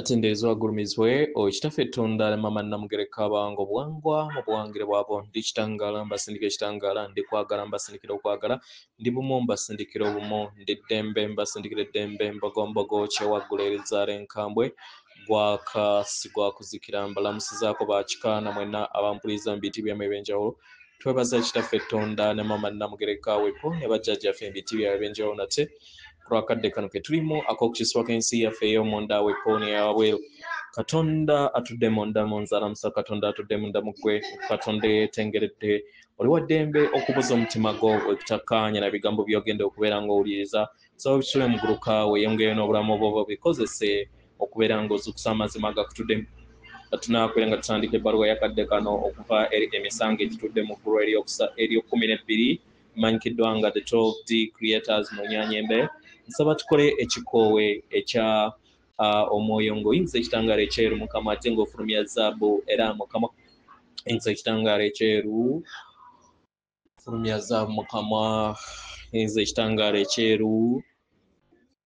Atenderezebwa agulumizibwe oyo Kitaffe Tonda ne Maama Namugereka abawanga obuwangwa mu buwangire bwabo. Ndi kitangaala mbasindika ekitangaala, ndi kwagala mbasindikira okwagala, ndi bumu mbasindikira obumu, ndi ddembe mbasindikira eddembe, mbogombogo kyewaggula erizaala enkambwe, gwaka si gwa kuzikira. Mbalamusizaako bakika na mwenna abampuliriza mu biti byammwe ebyenjawulo. Twebaza Kitaffe Tonda ne Maama Namugereka wepo ne bajjajjaffe mu biti byabwe ebyenjawulo nate kulwakadde kano ke tulimu ak'okukyusibwako ensi yaffe ey'omunda wepo n'eyawabweru. Katonda atudde munda mu nze alamusa, Katonda atudde munda mu ggwe, Katonda yeetengeredde. Oli wa ddembe okubuza omutima gwo wekutakkaanya na bigambo by'ogenda okubeera ng'owuliriza. Nsaba obisule mu guluka weeyongereyo n'obulamu bwo obikozese okubeera ng'ozuukusa amazima agakutuddemu. Tunaakubeera nga tutandika ebbaluwa y'akadde kano okuva eri emisango egitudde mu ggulu ery'okkumi n'ebbiri emanyikiddwa nga the 12D Creators mu Nyanyembe. Nsaba tukole ekikoowe ekya omwoyo ng'oyinza ekitangaala ekyeru Mukama, ate ng'ofulumya zaabu era Mukama. Yinza ekitangaala ekyeru, fulumya zaabu Mukama. Yinza ekitangaala ekyeru,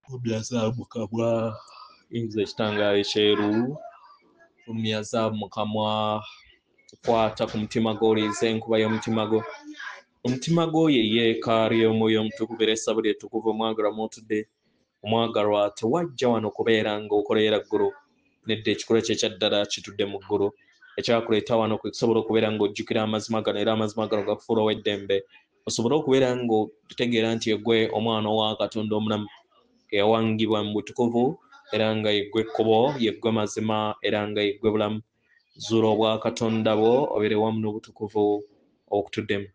fulumya zaabu Mukama. Yinza ekitangaala ekyeru, fulumya zaabu Mukama. Kwata ku mutima gwo, oliize enkuba y'omutima gwo. Omutima gwo ye yeekaalu y'omwoyo omutukuvu era essabo lye ettukuvu. Omwagalwa mw'otudde, omwagalwa tewajja wano kubeera ng'okolerera ggulu, nedda ekikula kye ekya ddala kitudde mu ggulu. Ekyakuleeta wano kwe kusobola okubeera ng'ojjukira amazima gano, era amazima gano gakufuula ow'eddembe, osobole okubeera ng'otegeera nti eggwe omwana wa Katonda omulamu eyawangibwa mu butukuvu, era nga yeggwe ekkubo, yeggwe mazima, era nga yeggwe bulamu. Zuula obwa Katonda bwo obeere wamu n'obutukuvu obukutuddemu.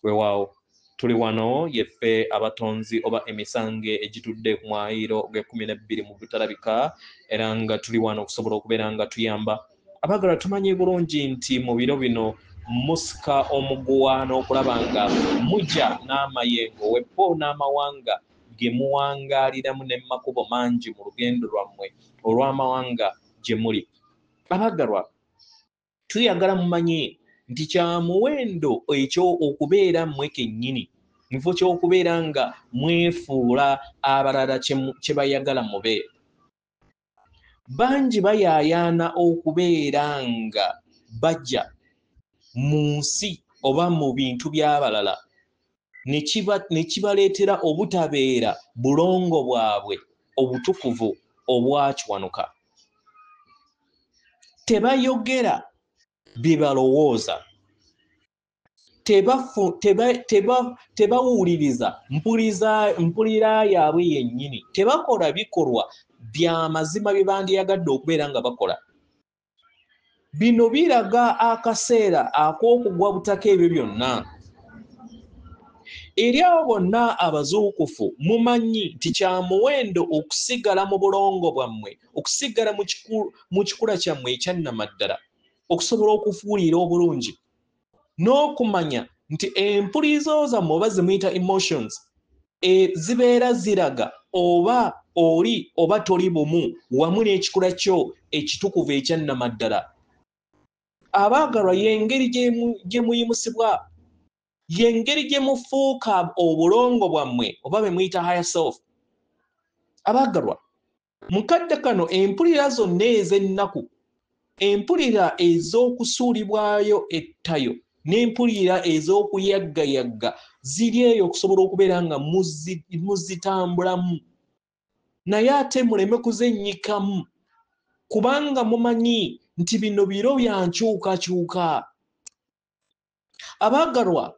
Weewaawo tuli wano yeffe abatonzi oba emisange egitudde ku mwayiro ogw'ekkumi n'ebbiri mu butalabika, era nga tuli wano okusobola okubeera nga tuyamba abaagala. Tumanyi bulungi nti mu biro bino musika omuguwa n'okulaba nga mujja n'amayengo wepo n'amawanga ge muwangaaliramu ne makubo mangi mu lugendo lwammwe olw'amawanga gye muli. Abaagalwa, tuyagala mumanye nti kya muwendo ekyo okubeera mmwe kennyini, mu kifo ky'okubeera nga mwefuula abalala kye bayagala mube. Bangi bayaayaana okubeera nga bajja mu nsi oba mu bintu by'abalala, ne kibaleetera obutabeera bulongo bwabwe obutukuvu obwakiwanuka. Tebayogera bye balowooza, tebawuliriza mpulira yaabwe yennyini, tebakola bikolwa bya mazima bye bandiyagadde okubeera nga bakola. Bino biraga akaseera ak'okugwa butaka ebyo byonna. Eri abo bonna abazuukufu, mumanyi nti kya muwendo okusigala mu bulongo bwammwe, okusigala mu kikula kyammwe ekyannamaddala, okusobola okufuulira obulungi n'okumanya nti empulizo zammwe oba ze muyita emotions, zibeera ziraga oba oli oba toli bumu wamu n'ekikula kyo ekitukuvu ekyannamaddala. Abaagalwa, y'engeri gye muyimusibwa, y'engeri gye mufuuka obulongo bwammwe oba be muyita higher self. Abaagalwa, mu kadde kano empulira zonna ez'ennaku, empulira ez'okusuulibwayo ettayo n'empulira ez'okuyaggayagga ziri eyo okusobola okubeera nga muzitambulamu, naye ate muleme kuzennyikamu, kubanga mumanyi nti bino biro bya nkyukakyuka. Abaagalwa,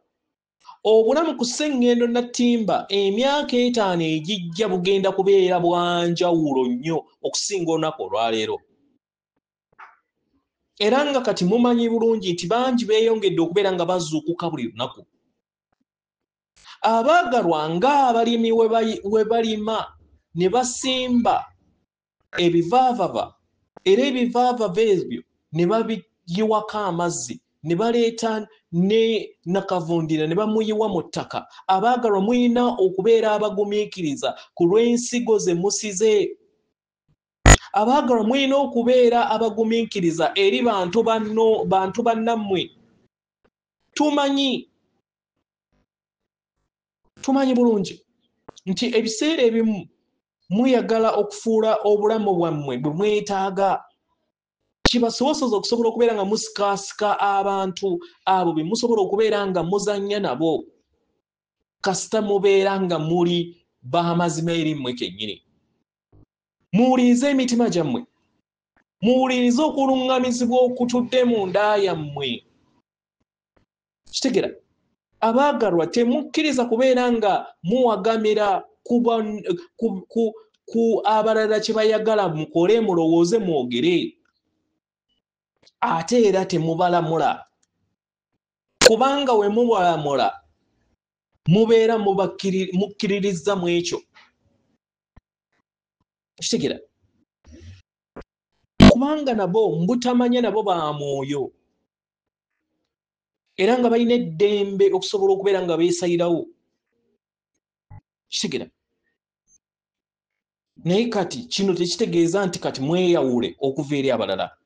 obulamu ku ssengendo Nattimba emyaka 5 egijja bugenda kubeera bwa njawulo nnyo okusinga olunaku olwaleero. Era nga kati mumanyi bulungi nti bangi beeyongedde okubeera nga bazuukuka buli lunaku. Abaagalwa, ng'abalimi we balima ne basimba ebivaavava, era ebivaavava ebyo ne babiyiwako amazzi, ne baleeta ne nakavundira ne bamuyiwa mu ttaka. Abaagalwa, mulina okubeera abagumiikiriza ku lw'ensigo ze musize. Abaagalwa, mulina okubeera abagumiikiriza eri bantu banno, bantu bannammwe. Tumanyi bulungi nti ebiseera ebimu Muyagala okufuula obulamu bwammwe bwe mwetaaga. Kibasobosoza okusobola okubeera nga musikaasika abantu abo be musobola okubeera nga muzannya nabo, kasita mubeera nga muli b'amazima eri mmwe kennyini. Muwulirize emitima gyammwe, muwulirize okuluŋŋamizibwa okutudde mu nda yammwe. Kitegeera? Abaagalwa, temukkiriza kubeera nga muwagamira ku abalala kye bayagala mukole, mulowooze, mwogere. Ate era temubalamula, kubanga we mubalamula mubeera mukkiririza mu ekyo. Kitegeera? Kubanga nabo mbutamanya, nabo ba mwoyo, era nga balina eddembe okusobola okubeera nga beesalirawo. Kitegeera? Naye kati kino tekitegeeza nti kati mweyawule okuva eri abalala.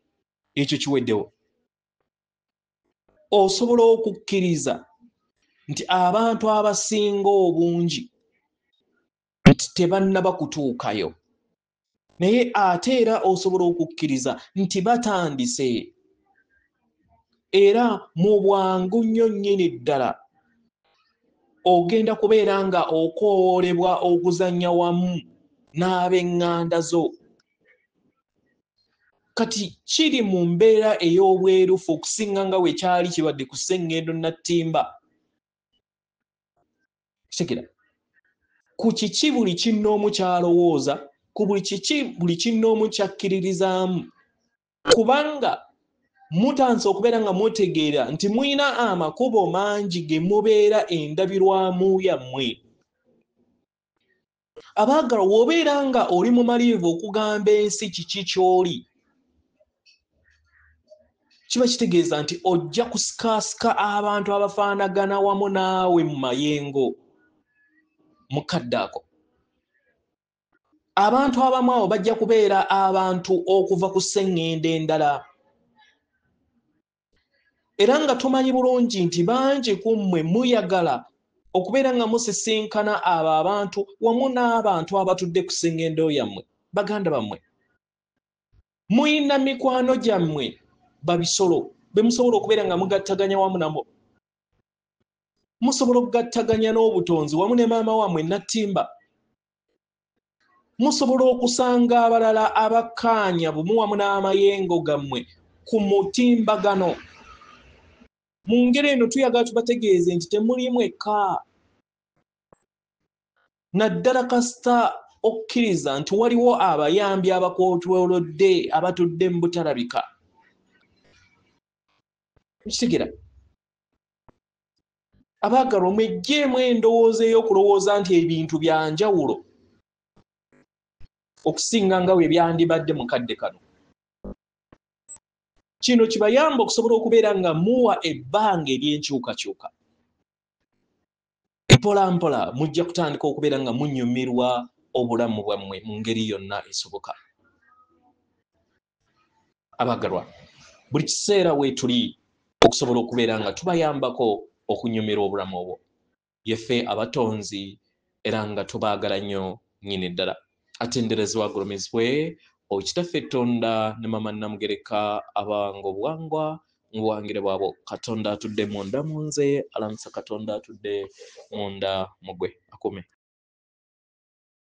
Ekyo kiweddewo. Osobola okukkiriza nti abantu abasinga obungi nti tebannaba kutuukayo, naye ate era osobola okukkiriza nti batandise, era mu bwangu nnyo nnyini ddala ogenda kubeera nga okoowoolebwa okuzannya wamu n'ab'eŋŋanda zo. Kati kiri mu mbeera ey'obwerufu okusinga nga bwe kyali kibadde ku Sseŋŋendo Nattimba. Kitegeera? Ku kiki buli kinnoomu ky'alowooza, ku buli kiki buli kinnoomu kyakkiririzaamu, kubanga mutandise okubeera nga mutegeera nti mulina amakubo mangi ge mubeera endabirwamu yammwe. Abaagalwa, w'obeera nga oli mumalirivu okugamba ensi kiki ky'oli, kiba kitegeeza nti ojja kusikaasika abantu abafaanagana wamu naawe mu mayengo mu kadde ako. Abantu abamu abo bajja kubeera abantu okuva ku sseŋŋendo endala, era nga tumanyi bulungi nti bangi ku mmwe muyagala okubeera nga musisinkana abo abantu wamu n'abantu abatudde ku sseŋŋendo yammwe. Baganda bammwe, muyina mikwano gyammwe babisolo be musobola okubeera nga mugattaganya wamu nabo. Musobola okugattaganya n'obutonzi wamu ne maama wammwe Nattimba. Musobola okusanga abalala abakkaanya bumu wamu n'amayengo gammwe ku mutimbagano. Mu ngeri eno tuyagala tubategeeze nti temuli mwekka, naddala kasita okkiriza nti waliwo abayambi abakwetoolodde abatudde mu butalabika. Kitegeera? Abaagalwa, mweggyemu endowooza ey'okulowooza nti ebintu bya njawulo okusinga nga bwe byandibadde mu kadde kano. Kino kibayamba okusobola okubeera nga muwa ebbanga ery'enkyukakyuka. Mpola mpola mujja kutandika okubeera nga munyumirwa obulamu bwammwe mu ngeri yonna esoboka. Abaagalwa, buli kiseera weetuli okusobola okubeera nga tubayambako okunyumirwa obulamu obwo. Yeffe abatonzi, era nga tubaagala nnyo nnyini ddala. Atenderezebwa agulumizibwe Okitaffe Tonda ne Mama Namugereka abanga obuwangwa mu buwangire bwabwo. Katonda atudde munda mu nze, alamusa Katonda atudde munda mu gwe. Akume.